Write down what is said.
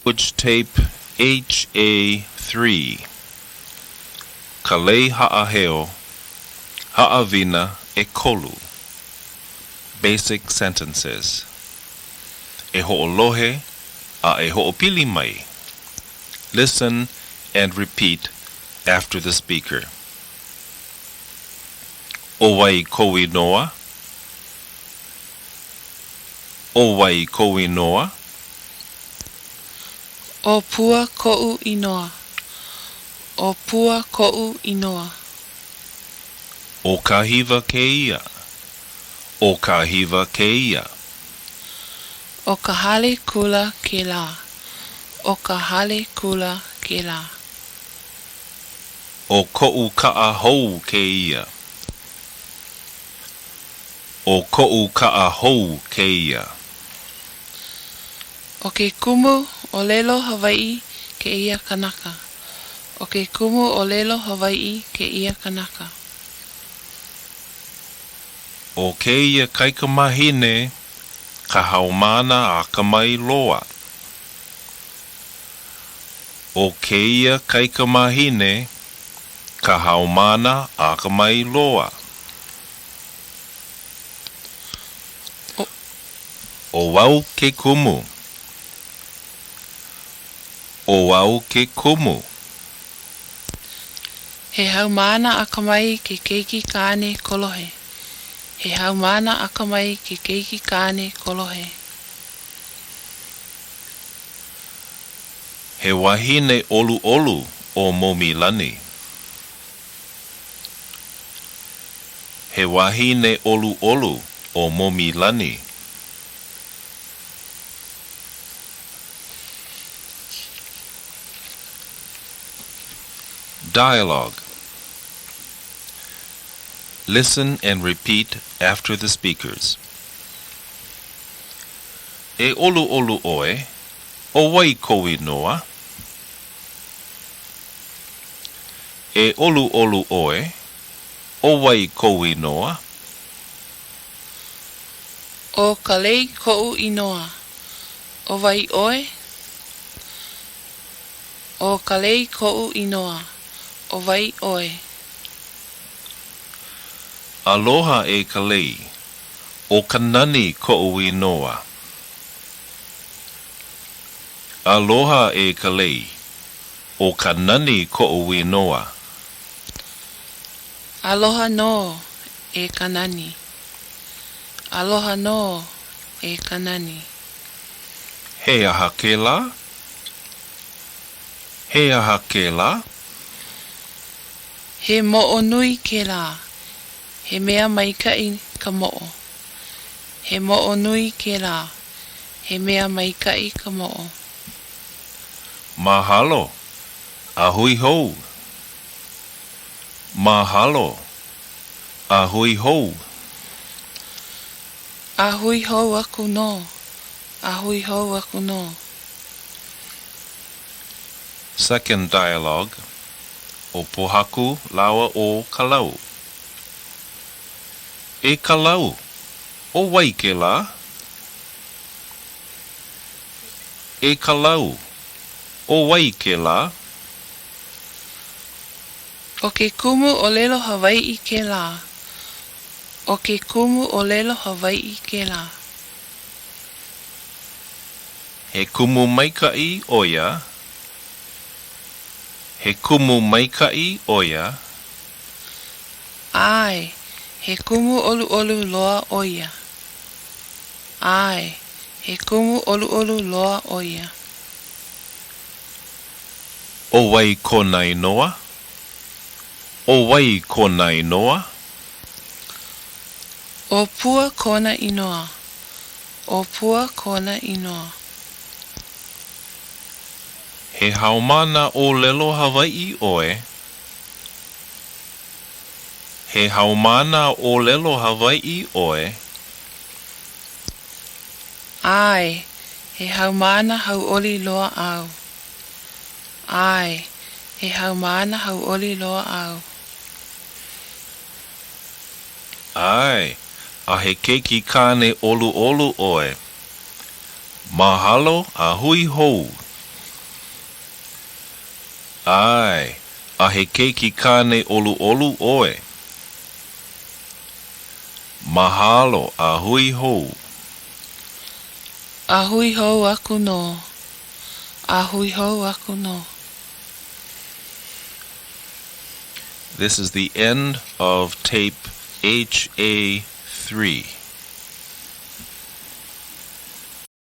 Language Tape HA3, Ka Lei Haʻaheo, Haʻawina ʻEkolu, Basic Sentences. E hoʻolohe a e hoʻopili mai. Listen and repeat after the speaker. ʻO wai kou inoa? ʻO wai kou inoa? ʻO Pua koʻu inoa. ʻO Pua koʻu inoa. ʻO Kahiwa kēia. ʻO Kahiwa kēia. ʻO ka hale kula kēlā. ʻO ka hale kula kēlā. ʻO koʻu kaʻa hou kēia. ʻO koʻu kaʻa hou kēia. ʻO ke kumu ʻōlelo Hawaiʻi kēia kanaka. ʻO ke kumu ʻōlelo Hawaiʻi kēia kanaka. ʻO kēia kaikamahine ka haumāna akamai loa. ʻO kēia kaikamahine ka haumāna akamai loa. ʻO au ke kumu. ʻO au ke kumu. He haumāna akamai ke keiki kāne kolohe. He haumāna akamai ke keiki kāne kolohe. He wahine ʻoluʻolu ʻo Momilani. He wahine ʻoluʻolu ʻo Momilani. Dialogue Listen and repeat after the speakers. E ʻoluʻolu ʻoe, ʻo wai kou inoa? E ʻoluʻolu ʻoe, ʻo wai kou inoa? ʻO Kalei koʻu inoa. ʻO wai ʻoe? ʻO Kalei koʻu inoa. ʻO wai ʻoe? Aloha e Kalei. ʻO Kanani koʻu inoa. Aloha e Kalei. ʻO Kanani koʻu inoa. Aloha nō, e Kanani. Aloha nō, e Kanani. He aha kēlā? He aha kēlā? He moʻo nui kēlā. He mea maikaʻi ka moʻo. He moʻo nui kēlā. He mea maikaʻi ka moʻo. Mahalo. A hui hou. Mahalo. A hui hou. A hui hou aku nō. A hui hou aku nō. Second dialogue, ʻO Pōhaku lāua ʻo Kalau. E Kalau, ʻo wai kēlā? E Kalau, ʻo wai kēlā? ʻO ke kumu ʻōlelo Hawaiʻi kēlā. ʻO ke kumu ʻōlelo Hawaiʻi kēlā. He kumu maikaʻi ʻo ia. He kumu maikaʻi ʻo ia. ʻAe, he kumu ʻoluʻolu loa ʻo ia. ʻAe, he kumu ʻoluʻolu loa ʻo ia. ʻO wai kona inoa? ʻO wai kona inoa? ʻO Pua kona inoa. ʻO Pua kona inoa. He haumāna ʻōlelo Hawaiʻi ʻoe? He haumāna ʻōlelo Hawaiʻi ʻoe? ʻAe, he haumāna hauʻoli loa au. ʻAe, he haumāna hauʻoli loa au. ʻAe, a he keiki kāne ʻoluʻolu ʻoe. Mahalo a hui hou. ʻAe, a he keiki kāne ʻoluʻolu ʻoe. Mahalo a hui hou. A hui hou aku nō. A hui hou aku nō. This is the end of tape HA3.